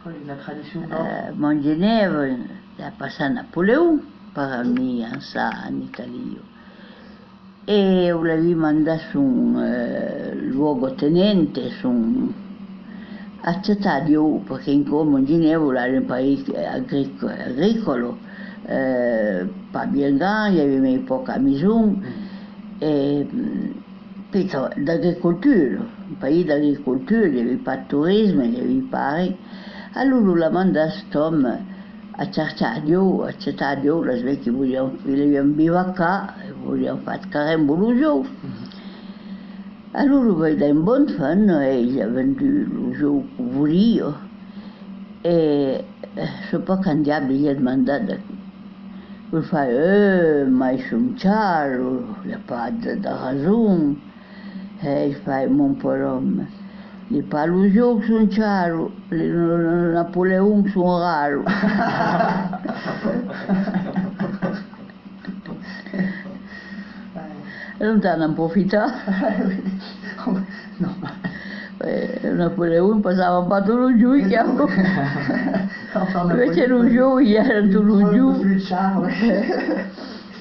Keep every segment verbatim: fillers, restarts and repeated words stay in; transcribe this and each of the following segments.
Una tradicion nòva. Eh, Montgenèva, l'a passat Napoleon per amiançar en Itàlia. E o l'avèm mandat son, eh, luogotenente, son acceptat, ieu, perque en cò Montgenèva l'èra un país agric-, agricolo, eh, pas bien grand, i aviá mai pòca maison, e, mm, Pichon, d'agricultura, un país d'agricultura, i aviá pas de torisme, i aviá pas res. Alora l'a mandat, s'òme, a cercar de jòus, a cercar de jòus, las vesiás que volián, que volián bivacar, volián far carrembo los jòus. Alora vai dins Bonfant, e i a vendut los jòus que voliá. E, eh, sai pas quant diable i a demandat. Lo fai, eh, mai son chars, i a pas de, de rason. E i fai, mon pair òme, li pas los jòus son chars, li, lo, lo Napoleon son rars. E donc t'an en profitat. Normal. Eh, Napoleon passava pas tot lo jorn, enfin, Napoleon, mès los jòus, i èran tot lo jorn.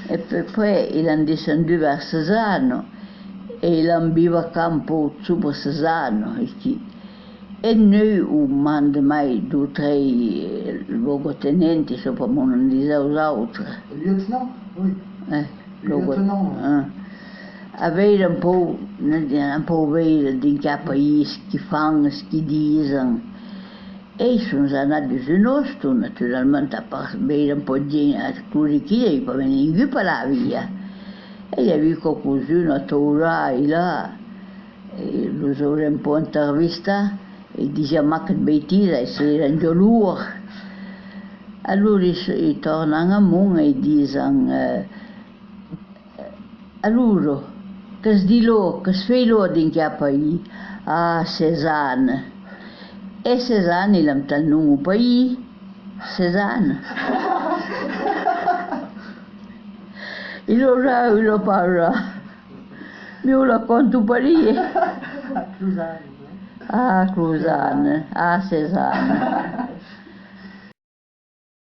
E puèi, puèi, i l'an descendut vers Cesana, e i l'an bivacat un pauc sus per Cesana, aicí. E nòu o mand mai, dos, tres, eh, luogotenenti, sai pas mon nom dins los autres. Lieutenant, oui. Eh, luogo-, lieutenant. Eh. A veire un pauc, un pauc veire dins qual país, qui fan, qui disen. E i son anats dins un òste, naturalament, a pas veire un pauc de gent a cloricida, i aviá pas ningú per la via. E i aviá qualques-uns a taurar, e là, e los aurem pas entrevistat, e disián massa de betidas, e èran gelós. Alora i, i tornan amont e disen, eh, Alora, qu'es dilhèu, qu'es feilhèu dins qual país? A, Cesana. E Cesana, i l'an tal nom au país, Cesana. I lo rau, i lo pas rau. Mès o la conto parier. A, Closana, a, Cesana.